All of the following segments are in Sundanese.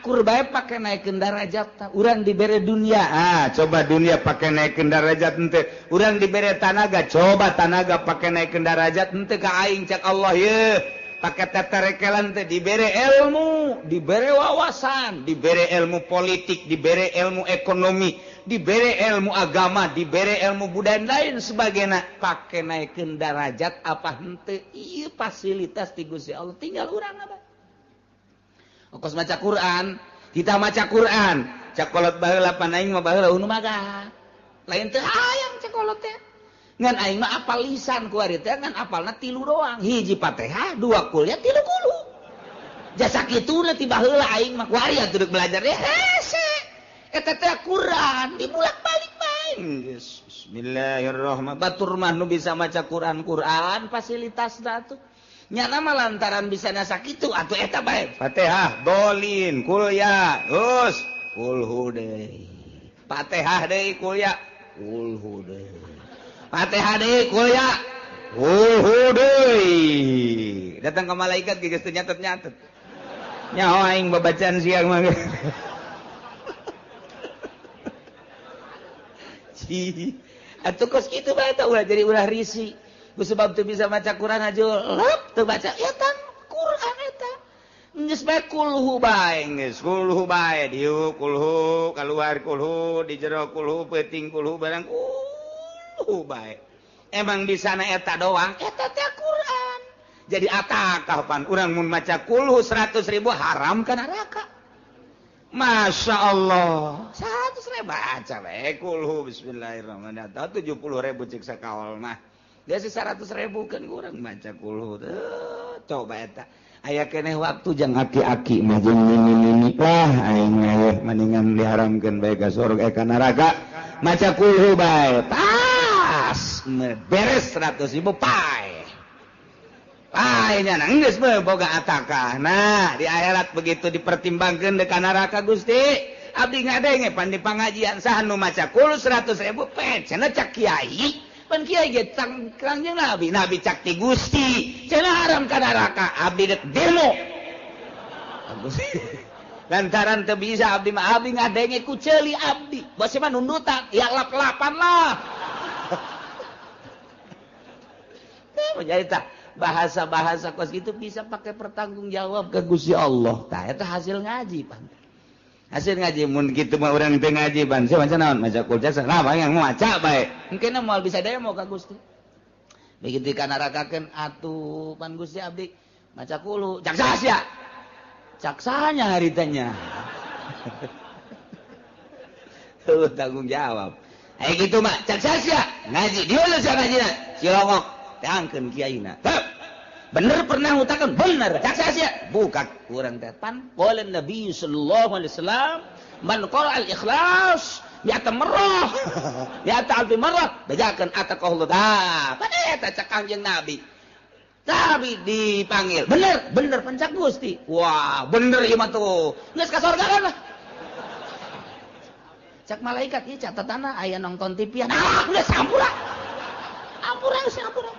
Akur bae pake naikeun darajat. Urang dibere dunia, ah coba dunia pake naikeun darajat henteu. Urang dibere tanaga, coba tanaga pake naikeun darajat henteu ka aing cak Allah ye. Pake teterekelan teh dibere ilmu, dibere wawasan, dibere ilmu politik, dibere ilmu ekonomi, dibere ilmu agama, dibere ilmu budaya lain sebagainya. Pake naikeun darajat apa henteu? Ieu fasilitas ti Gusti Allah tinggal urang apa? Kos maca Quran, kita maca Quran, cak kolot baheula pan aing mah baheula nu maga. Lain teu hayang cak kolot teh. Ngan aing mah apal lisan ku ari teh ngan apalna 3 doang. Hiji Fatihah, 2 kuliah, 3 kulu. Jasa kituna ti baheula aing mah ku ari atuh deuk belajar deh hese. Eta teh Quran dibulak-balik bae. Bismillahirrahmanirrahim. Batur mah nu bisa maca Quran-Quran fasilitasna atuh. Nyana mah lantaran bisa nasak itu atuh eta bae. Fatihah, dolin, kulya, terus kulhu deui. Fatihah deui kulya, kulhu deui. Fatihah deui kulya, kulhu deui. Datang ke malaikat geus teu nyatet-nyatet. Nyaho aing babacaan siang mah. Atuh kos kitu bae eta ulah jadi ulah risi. Sebab tu bisa maca Quran aja lep teu baca ya tan Quran eta geus bae kulhu bae geus kulhu bae dieu kulhu kaluar kulhu di jero kulhu peuting kulhu barang kulhu bae emang di sana eta doang eta teh Quran jadi atakah pan urang mun maca kulhu 100.000 haram ka neraka. Masya Allah 100.000 baca bae kulhu bismillahirrahmanirrahim 70.000 cek sakaol mah. Dia sih 100.000 kan kurang maca kulhu. Coba eta. Aya keneh waktu jang aki-aki mah jeung nini-nini lah aing mah mendingan diharamkeun bae ka surga ka neraka. Maca kulhu bae. Tas beres 100.000 pae. Pae nya geus boga atakah. Nah, di akhirat begitu dipertimbangkeun deuk ka neraka Gusti. Abdi ngadenge pan di pangajian saha nu maca kulhu 100.000 pe cenah cak kiai. Pan kiai ge kangjeng Nabi, Nabi cak ti Gusti, cenah haram ka neraka, abdi dek demo. Lantaran teu bisa abdi mah abdi ngadenge ku ceuli abdi. Bos mah nundutan, ya lap-lapan lah. Jadi tah bahasa-bahasa kos gitu bisa pakai pertanggungjawab ke Gusti Allah. Tah eta hasil ngaji pan. Hasil ngaji mun kitu mah urang teu ngaji ban sia maca naon maca kulca nah yang maca bae mungkin moal bisa demo ka Gusti begitu ka nerakakeun atuh pan Gusti abdi maca kulu cak saha sia cak sahanya haritanya tuh tanggung jawab aya kitu mah cak saha sia ngaji di mana sia ngajina cilongok teangkeun kiaina bener pernah ngutakan bener cak sia buka kurang teh pan qala Nabi sallallahu alaihi wasallam man qara al ikhlas ya tamarrah ya ta'al bi marrah bejakeun ataqallahu ta pan eta cak Kangjeng Nabi tapi dipanggil bener bener pencak Gusti wah bener ieu mah tuh geus ka sorga kan lah cak malaikat ieu catatana aya nonton TV ah geus ampura ampura geus ampura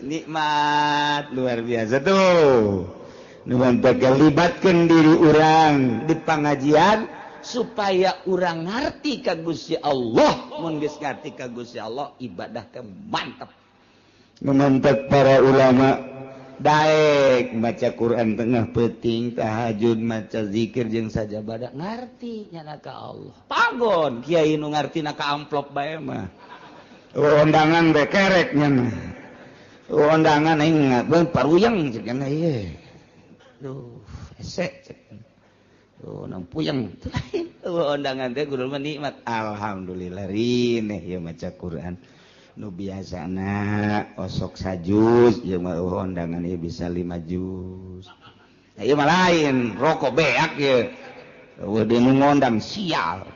nikmat luar biasa tuh. Nu libatkan diri urang di pengajian supaya urang ngarti ka Gusti Allah. Mun geus ngarti ka Gusti Allah ibadah teh mantep. Mantep para ulama daek maca Quran tengah peuting tahajud maca zikir jeung sajabada ngarti nyana ka Allah. Pagon kiai nu ngartina ka amplop bae mah. Undangan bae kerek nya. Undangan aing beun paruyeng cek nya ieu. Duh, hese cek. Duh, nang puyeng. Undangan teh kudu mah nikmat. Alhamdulillah rineh ieu maca Quran. Nu biasana osok sajuz ieu mah undangan ieu bisa 5 juz. Nah, ieu mah lain, rokok beak ieu. Eueuh deui nu ngondang sial.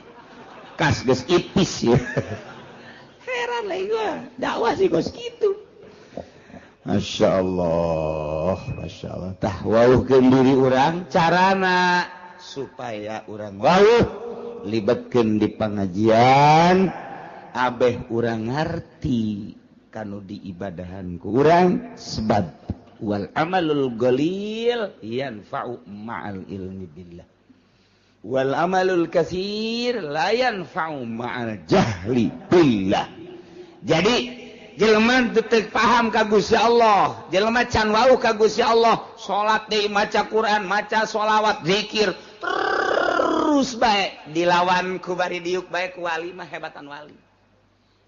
Kas geus ipis ieu. Heran lah gua, dakwah sih kos kitu. Masya Allah, Masya Allah. Tah wauhkeun diri urang carana supaya urang wauh libatkeun di pengajian abeh urang ngarti kanu diibadahan ku urang sebab Wal amalul qalil yanfa'u ma'al ilmi billah. Wal amalul katsir la yanfa'u ma'al jahli billah. Jadi jelema teu paham ka Gusti Allah, jelema can wau ka Gusti Allah, salat deui, maca Quran, maca sholawat, zikir terus bae dilawan ku bari diuk bae ku wali mah hebatan wali.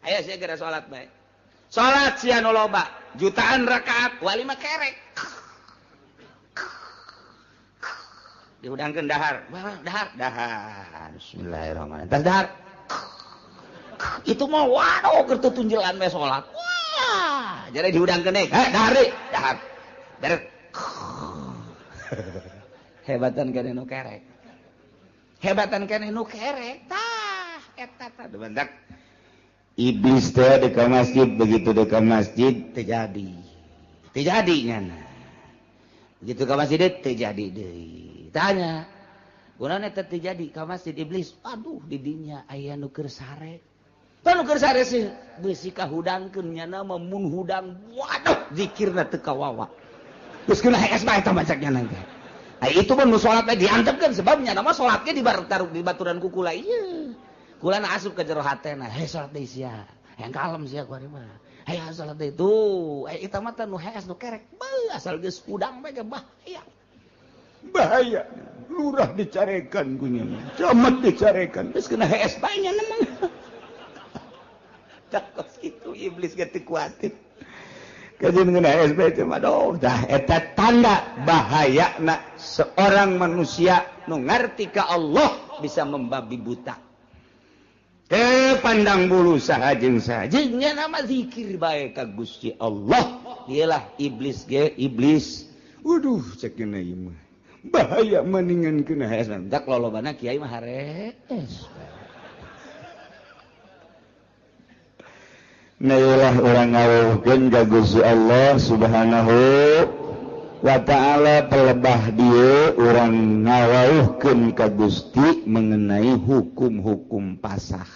Ayo sia geura salat bae. Salat sia nu loba, jutaan rakaat, wali mah kerek. Dihudangkeun dahar, dahar, dahar. Bismillahirrahmanirrahim. Tas dahar. Itu mah waduh keur tutunjelan bae salat. Wah, jadi dihudangkeun deui. Heh, dahar deui, dahar. Beres. Hebatan keneh nu kerek. Hebatan keneh nu kerek. Tah, eta tah bentak. Iblis teh di ka masjid, begitu di ka masjid teu jadi. Teu jadi nyana. Begitu ka masjid teu jadi deui. Tanya, kunaon eta teu jadi ka masjid iblis? Aduh, di dinya aya nu keur sare. Tah nu keur sare sih beusi kahudangkeun nyana mah mun hudang waduh zikirna teu kawawa. Geus kena hees bae eta bacaknya nanti. Ai itu pun nu salat teh diantepkeun sebab nyana mah salatnya di baturan ku kula ieu. Kula na asup ke jero hatena, hei salat deui sia. Hayang kalem sia ku ari mah. Hayang salat deui tuh, ai eta mah teh nu hees nu kerek. Beuh asal geus hudang bae ge bahaya. Bahaya. Lurah dicarekan ku nya. Camat dicarekan. Geus kena hees bae nya mah. Tah kos kitu iblis ge teu kuatir. Kajian kena hees bae teh mah aduh, dah eta tanda bahayana seorang manusia nu ngarti ka Allah bisa membabi buta. Pandang bulu saha jeung saha jeung nya nama zikir bae ka Gusti Allah. Iyalah iblis ge iblis. Waduh cek kena ieu mah. Bahaya maningan kena hees. Dak lolobana kiai mah harees. Nah iyalah urang ngaweuhkeun ka Gusti Allah Subhanahu wa ta'ala pelebah dieu urang ngawauhkeun ka Gusti mengenai hukum-hukum pasah.